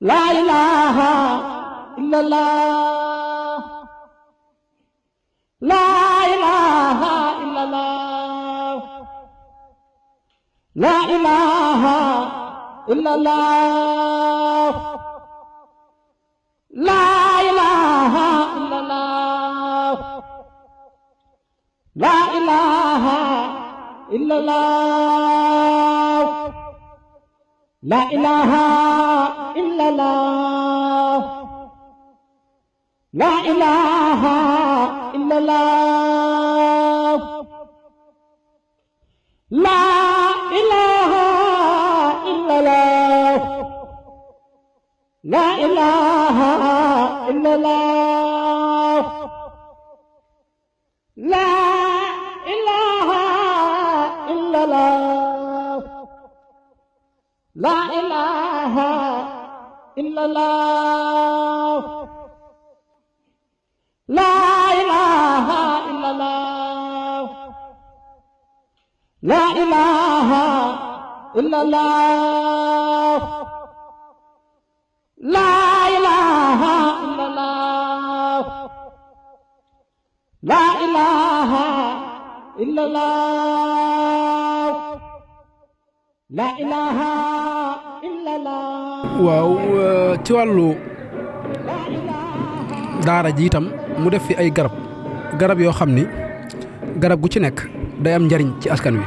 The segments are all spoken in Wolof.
La ilaha illallah. La ilaha illallah. La ilaha illallah. La ilaha illallah. La ilaha illallah. La ilaha illallah. La ilaha illallah. La ilaha illallah. La ilaha illallah. La ilaha illallah. La ilaha illallah. La ilaha illallah. La ilaha illallah. La ilaha illallah. La ilaha illallah. La ilaha illallah. waaw ci wàllu daara ji itam mu def fi ay garab yoo xam ni garab gu ci nekk day am njariñ ci askan wi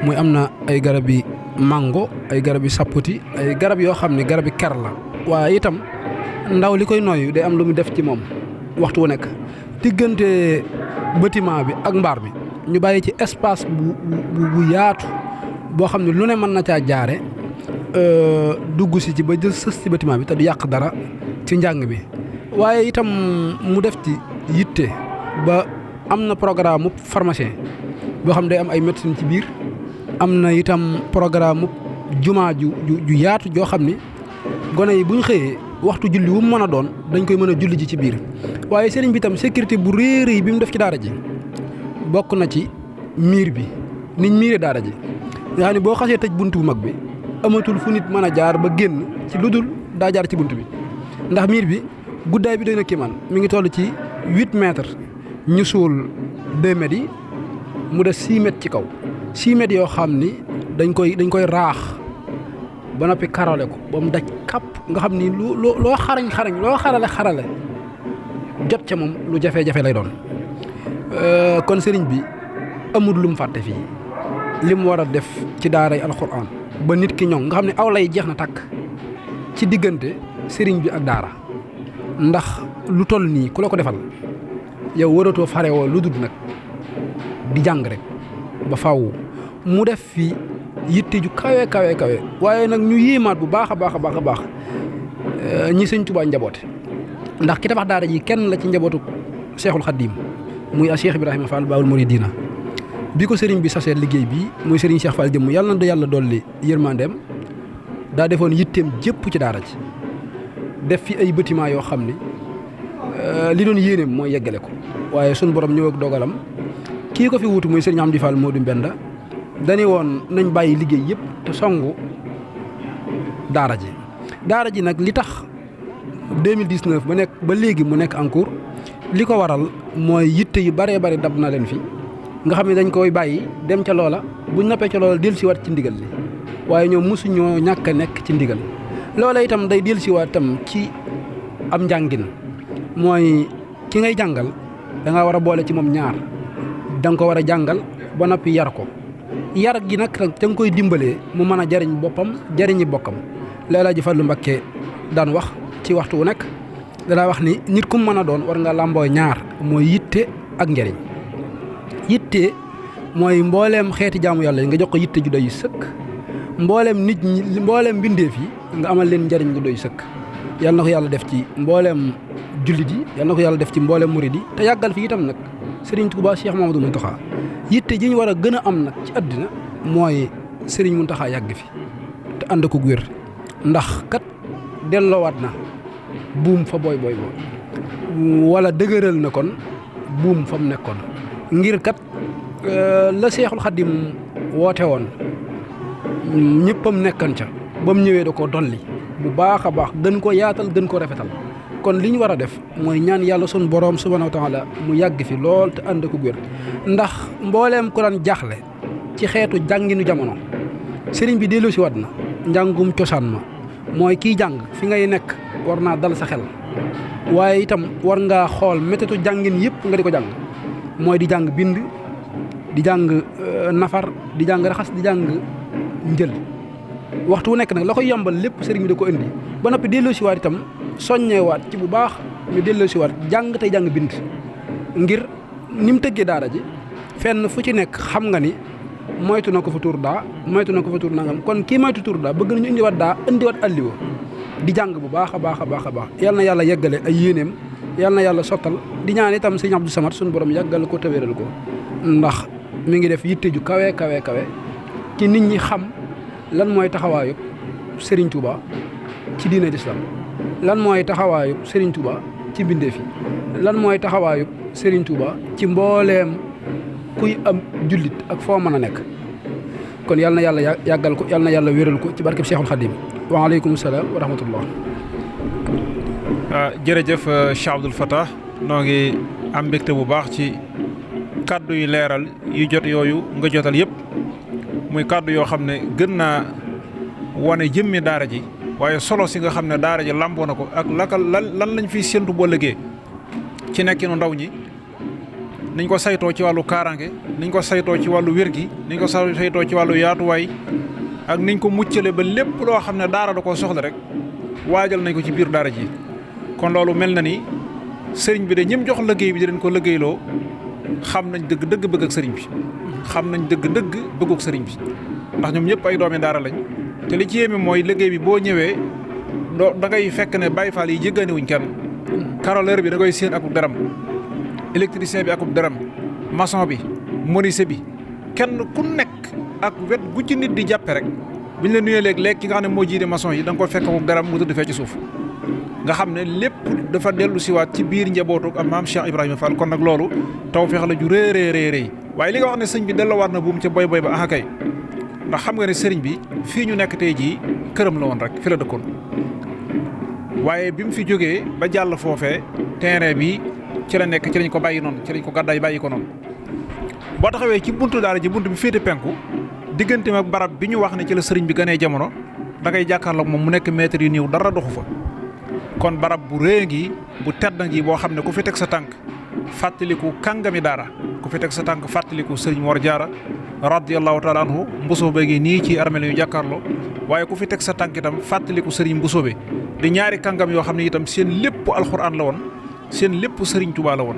muy am na ay garab yi mango ay garab yi sapoti ay garab yoo xam ni garab yi ker la waaye itam ndaw li koy noyyu day am lu mu def ci moom waxtu wu nekk diggante bâtiment bi ak mbaar mi ñu bàyyi ci espace bu yaatu boo xam ne lu ne mën na caa jaare dugg si ci ba jël sës ci bâtiment bi te du yàq dara ci njàng mi waaye itam mu def ci yitte ba am na programme mu pharmacien boo xam ne day am ay médecine ci biir am na itam programme mu jumaa ju yaatu joo xam ni gone yi bu ñu xëyee waxtu julli wu mu mën a doon dañ koy mën a julli ji ci biir waaye sëriñ bi itam sécurité bu réer bi mu def ci daara ji bokk na ci miir bi niñ miiree daara ji nga xam ne boo xasee tëj bunt bu mag bi amatul fu nit mën a jaar ba génn ci lu dul daa jaar ci bunt bi ndax miir bi guddaay bi doy na kiimaan mi ngi toll ci 8 mètres ñu suul 2 mètres yi mu des 6 mètres ci kaw 6 mètres yoo xam ni dañ koy raax ba noppi karole ko ba mu daj kapp nga xam ni loo xarañ loo xarale jot ca moom lu jafe-jafe lay doon kon sëriñ bi amul lu mu fàtte fii li mu war a def ci daaray alxuraan ba nit ki ñoŋ nga xam ne aw lay jeex na tàkk ci diggante sëriñ bi ak daara ndax lu toll nii ku la ko defal yow waratoo farewoo lu dul nag di jàng rek ba faaw mu def fi yitte ju kawe waaye nag ñu yéemaat bu baax a baax ñi sëñ Tuubaa njaboote ndax ki tabax daara ji kenn la ci njabootu Seexul Xaddiim muy a Cheikh Ibrahima Fall Baabul Muridiina bi ko sëriñ bi sasee liggéey bi muy sëriñ Cheikh Fall jëmm yàlla na yàlla dolli yërmandeem daa defoon yitteem jépp ci daara ji def fi ay bâtiment yoo xam ni li doon yéeneem mooy yeggale ko waaye sun borom ñëw ak dogalam kii ko fi wuutu muy sëriñ Amdi Fall Modou Mbenda dañu woon nañ bàyyi liggéey yëpp te songu daara ji nag li tax 2019 ba léegi mu nekk en cours li ko waral mooy yitte yu baree bari dab na leen fi nga xam ne dañ koy bàyyi dem ca loola buñ noppee ca loola dellusiwaat ci ndigal li waaye ñoom mosuñoo ñàkk a nekk ci ndigal loola itam day dellusiwaat itam ci am njàngin mooy ki ngay jàngal da nga war a boole ci moom ñaar da nga ko war a jàngal ba noppi yar ko yar gi nag da nga koy dimbalee mu mën a jariñ boppam jariñi bokkam loola ji Fallu Mbakke daan wax ci waxtu wu nekk danaa wax ni nit ku mën a doon war nga làmboo ñaar mooy yitte ak njariñ yitte mooy mbooleem xeeti jaamu yàlla yi nga jox ko yitte ju doy sëkk mbooleem nit ñi mbooleem mbindeef yi nga amal leen njariñ lu doy sëkk yàlla na ko yàlla def ci mbooleem jullit yi yàlla na ko yàlla def ci mbooleem murid yi te yàggal fi itam nag Serigne Touba Cheikh Mamadou Mountakha yitte ji ñu war a gën a am nag ci àddina mooy Serigne Mountakha yàgg fi te ànd ko wér ndax kat delloowaat na buum fa booy wala dëgëral na kon buum fa mu nekkoon ngir kat la Seexul Xaddim woote woon ñëppam nekkan ca ba mu ñëwee da ko dolli bu baax a baax gën ko yaatal gën ko rafetal kon li ñu war a def mooy ñaan yàlla sunu boroom subhaanahu wa taala mu yàgg fi lool te ànd ko wér ndax mbooleem ku daan jaaxle ci xeetu jànginu jamono sëriñ bi dellu si waat na njàngum cosaan ma mooy kiy jàng fi ngay nekk war naa dal sa xel waaye itam war ngaa xool méthode jàngin yëpp nga di ko jàng mooy di jàng bind di jàng nafar di jàng raxas di jàng njël waxtu wu nekk nag la koy yombal lépp sëriñ bi da ko indi ba noppi delloo si waat itam soññewaat ci bu baax ñu delloo si waat jàng tey jàng bind ngir ni mu tëggee daara ji fenn fu ci nekk xam nga ni moytu na ko fa tuur daa moytu na ko fa tuur nangam kon kii moytu tuur daa bëgg nañu indiwaat daa indiwaat alliwa di jàng bu baax a baax a baax a baax yal na yàlla yeggale ay yéeneem yal na yàlla sottal di ñaan itam sëñ Abdou Samad suñu borom yàggal ko te wéral ko ndax mi ngi def yitte ju kawe kawe kawe ci nit ñi xam lan mooy taxawaayu Serigne Touba ci diine l'islam lan mooy taxawaayu Serigne Touba ci bindeef yi lan mooy taxawaayu Serigne Touba ci mbooleem kuy am jullit ak foo mën a nekk kon yal na yàlla yàggal ko yal na yàlla wéral ko ci barkeb Cheikhul Khadim waaleykum salaam wa rahmatullah. jërëjëf Cheikh Abdoul Fatah noo ngi am mbégte bu baax ci kàddu yu leeral yu jot yooyu nga jotal yëpp muy kàddu yoo xam ne gën naa wane jëmmi daara ji waaye solo si nga xam ne daara ji làmboo na ko ak lan lañ fiy séntu boo liggéey ci nekkinu ndaw ñi niñ ko saytoo ci wàllu kaaraange niñ ko saytoo ci wàllu wér gi niñ ko saytoo ci wàllu yaatuwaay ak niñ ko muccale ba lépp loo xam ne daara da koo soxla rek waajal nañ ko ci biir daara ji kon loolu mel na ni sëriñ bi de ñim jox liggéey bi di leen ko liggéeyloo xam nañ dëgg bëgg ak sëriñ bi xam nañ dëgg bëgguk sëriñ bi ndax ñoom ñëpp ay doomi daara lañ te li ci yéeme mooy liggéey bi boo ñëwee da ngay fekk ne Baay Faal yi jéggaani wuñ kenn carreleur bi da koy séen akub daram électricien bi akub daram maçon bi menuisier bi kenn ku nekk ak wet gu ci nit di jàppe rek buñ la nuyee léeg ki nga xam ne moo jiite maçon yi da nga ko fekk akub daram mu tëdd fee ci suuf nga xam ne lépp dafa dellu siwaat ci biir njabootu ak maam Cheikh Ibrahima Fall kon nag loolu tawfeex la ju rëy waaye li nga wax ne sëñ bi delloowaat na buum ca boy ba ah kay ndax xam nga ne sëriñ bi fii ñu nekk tey jii këram la woon rek fi la dëkkoon waaye bi mu fi jógee ba jàll foofee terrain bi ci la nekk ci lañ ko bàyyi noonu ci lañ ko gàddaay bàyyi ko noonu boo taxawee ci buntu daara ji buntu bi féete penku digganteem ak barab bi ñu wax ne ci la sëriñ bi gënee jamono da ngay jàkkaarloog moom mu nekk mètre yu néew dara doxu fa kon barab bu rëy ngi bu tedd ngi boo xam ne ku fi teg sa tànk fàttaliku kàngami daara ku fi teg sa tànk fàttaliku sëriñ Mor Jaara radiyallahu taala anhu mbusoobe gi nii ci armeel yu jàkkaarloo waaye ku fi teg sa tànk itam fàttaliku sëriñ mbusoobe di ñaari kàngam yoo xam ne itam seen lépp alxuraan la woon seen lépp sëriñ Tuubaa la woon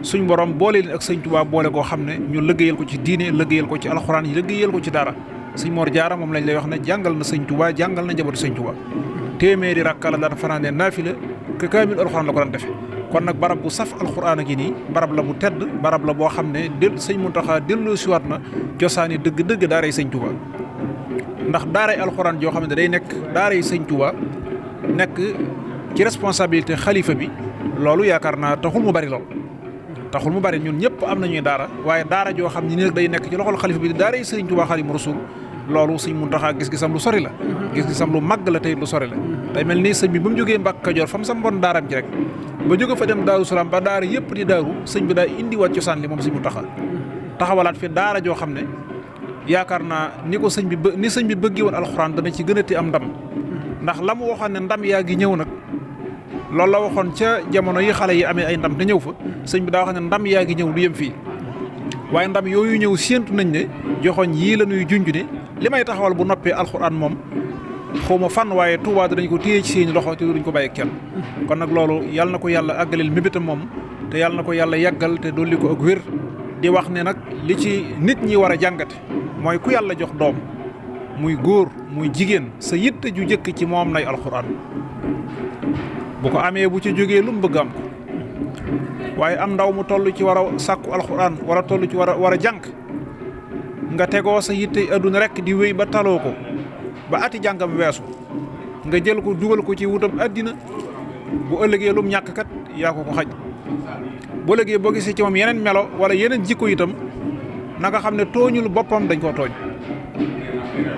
suñ borom boole leen ak sëriñ Tuubaa boole koo xam ne ñu liggéeyal ko ci diine liggéeyal ko ci alxuraan yi liggéeyal ko ci daara sëriñ Mor Jaara moom lañ lay wax ne jàngal na sëriñ Tuubaa jàngal na njabootu sëriñ Tuubaa téeméeri rakka la daan fanaane naafila ke kaamil alxuraan la ko daan defe kon nag barab bu saf alxuraan a ngi nii barab la bu tedd barab la boo xam ne sëñ Muntaxa delloo siwaat na cosaani dëgg daaray sëñ Tuuba ndax daaray alxuraan joo xam ne day nekk daaray sëñ Tuuba nekk ci responsabilité xalifa bi loolu yaakaar naa taxul mu bari lool taxul mu bari ñun ñëpp am nañuy daara waaye daara joo xam ne nii nag day nekk ci loxol xalifa bi daaray sëñ Tuuba Xaadimu Rasuul loolu sëñ Muntaxa gis-gisam lu sori la gis-gisam lu màgg la tey lu sori la day mel ni sëñ bi ba mu jógee Mbàkke Kajoor fa mu sa mbon daaram ci rek ba jóge fa dem Daaru Salaam ba daara yëpp di daaru sëñ bi daa indiwaat cosaan li moom sëñ Muntaxa taxawalaat fi daara joo xam ne yaakaar naa ni sëñ bi bëggee woon alxuraan dana ci gën a ti am ndam ndax la mu waxoon ne ndam yaa ngi ñëw nag loolu la waxoon ca jamono yi xale yi amee ay ndam te ñëw fa sëñ bi daa wax ne ndam yaa ngi ñëw du yem fii waaye ndam yooyu ñëw séentu nañ ne joxoñ yii la ñuy junj ne li may taxawal bu noppee alxuraan moom xaw ma fan waaye Tuubaa dañ ko téye ci seeni loxo te duñ ko bàyyi kenn kon nag loolu yàlla na ko yàlla àggaleel mébétam moom te yàlla na ko yàlla yàggal te dolli ko ak wér di wax ne nag li ci nit ñi war a jàngate mooy ku yàlla jox doom muy góor muy jigéen sa yitte ju jëkk ci moom nay alxuraan bu ko amee bu ci jógee lu mu bëgg am ko waaye am ndaw mu toll ci war a sàkku alxuraan war a toll ci war a jàng nga tegoo sa yitte adduna rek di wéy ba taloo ko ba ati jàngam weesu nga jël ko dugal ko ci wutam addina bu ëllëgee lum ñàkk kat yaa ko xaj bu ëllëgee boo gisee ci moom yeneen melo wala yeneen jikko itam na nga xam ne tooñul boppam dañ koo tooñ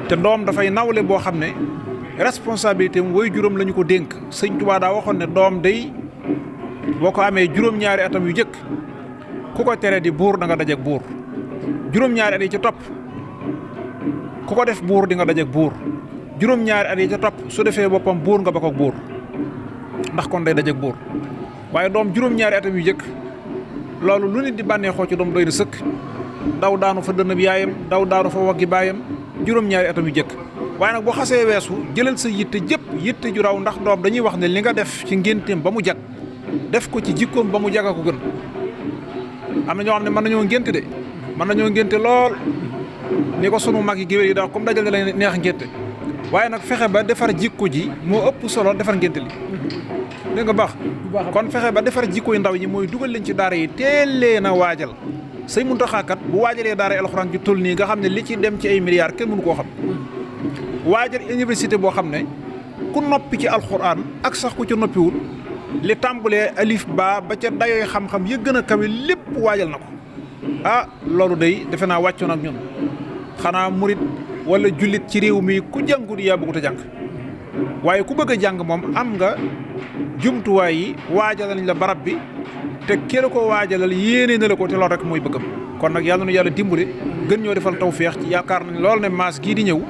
te doom dafay nawle boo xam ne responsabilité am way juróom la ñu ko dénk. sëñ Tuubaa daa waxoon ne doom day boo ko amee juróom-ñaari atam yu jëkk ku ko tere di buur da nga dajeek buur juróom-ñaari at yi ca topp ku ko def buur di nga dajeek buur juróom-ñaari at yi ca topp su defee boppam buur nga ba ko buur ndax kon day dajeek buur waaye doom juróom-ñaari atam yu jëkk loolu lu nit di bànneexoo ci doom doy na sëkk daw daanu fa dënn bi yaayam daw daanu fa waggi baayam juróom-ñaari atam yu jëkk waaye nag boo xasee weesu jëlal sa yitte jëpp yitte ju raw ndax doom dañuy wax ne li nga def ci ngénteem ba mu jag def ko ci jikkoom ba mu jaga ko gën am na ñoo xam ne mën nañoo ngénte de mën nañoo ngénte lool ni ko sunu mag yi géwél yi daal comme dajal la neex ngénte waaye nag fexe ba defar jikko ji moo ëpp solo defar ngénte li dégg nga baax kon fexe ba defar jikko yu ndaw yi mooy dugal leen ci daara yi teel leen a waajal sëñ Muntaxa kat bu waajalee daara alxuraan ju toll nii nga xam ne li ci dem ci ay milliards kenn mënu koo xam waajal université boo xam ne ku noppi ci alxuraan ak sax ku ci noppiwul li tàmbalee alif ba ca dayooy xam-xam ya gën a kawe lépp waajal na ko loolu day defe naa wàccoon ak ñun xanaa murit wala jullit ci réew mi ku jàngut yaa bëggut a jàng waaye ku bëgg a jàng moom am nga jumtuwaay yi waajalal nañ la barab bi te kii ko waajalal yéene na la ko te loolu rek mooy bëggam kon nag yàlla nu yàlla dimbale gën ñoo defal tawféex ci yaakaar nañ lool ne maas gii di ñëw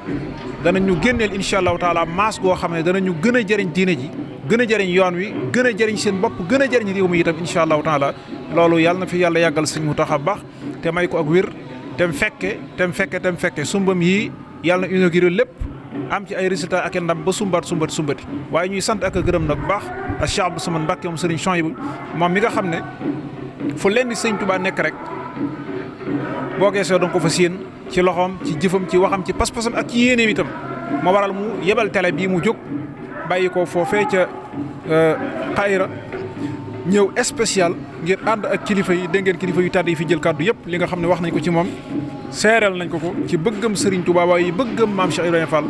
danañu génneel incha allahu taala maas goo xam ne danañu gën a jëriñ diine ji gën a jëriñ yoon wi gën a jëriñ seen bopp gën a jëriñ réew mi itam incha allahu taala loolu yàlla na fi yàlla yàggal sëñ Muntaxa baax te may ko ak wér tem fekke sumbam yii yàlla na inauguré lépp am ci ay résultats ak ndam ba sumbati waaye ñuy sant ak a gërëm nag bu baax ak Cheikh Abdou Samane Mbacké moom sëriñ Chouaïbou moom mi nga xam ne fu leen di sëñ Touba nekk rek boo geesoo danga ko fa séen ci loxoom ci jëfam ci waxam ci pas-pasam ak ci yéeneem itam moo waral mu yebal télé bii mu jóg bàyyi ko foofee ca Xayra ñëw spécial ngir ànd ak kilifa yi dégg ngeen kilifa yu tàdd yi fi jël kàddu yëpp li nga xam ne wax nañ ko ci moom seereel nañ ko ci bëggam Serigne Touba waaye bëggam maam Cheikh Ibrahima Fall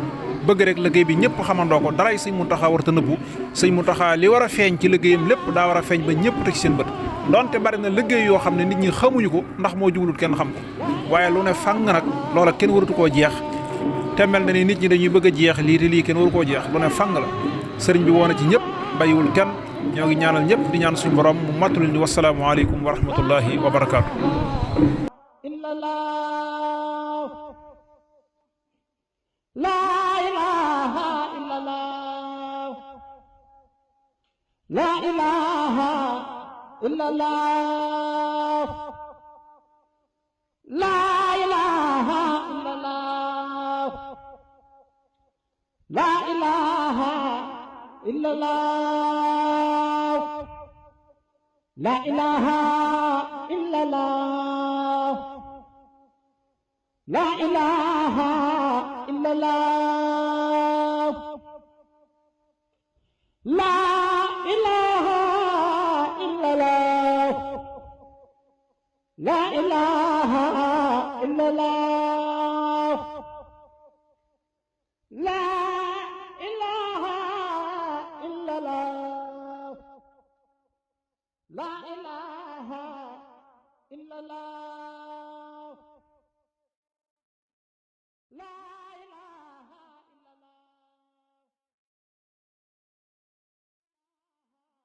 bëgg rek liggéey bi ñëpp xamandoo ko daray sëñ Muntaxa war ta nëbbu sëñ Muntaxa li war a feeñ ci liggéeyam lépp daa war a feeñ ba ñëpp teg ci seen bët donte bari na liggéey yoo xam ne nit ñi xamuñu ko ndax moo jublut kenn xam ko waaye lu ne fàng nag loola kenn waratu koo jeex te mel na ni nit ñi dañuy bëgg a jeex lii te lii kenn waru koo jeex lu ne fàng la sëriñ bi woona ci ñëpp bàyyiwul kenn ñoo ngi ñaanal ñëpp di ñaan suñu borom mu mattulil ni wasalaamu aleykum wa rahmatullahi wa barakaatu. La ilaha illallah la ilaha illallah la ilaha illallah la ilaha illallah la ilaha illallah la La ilaha illallah La ilaha illallah La ilaha illallah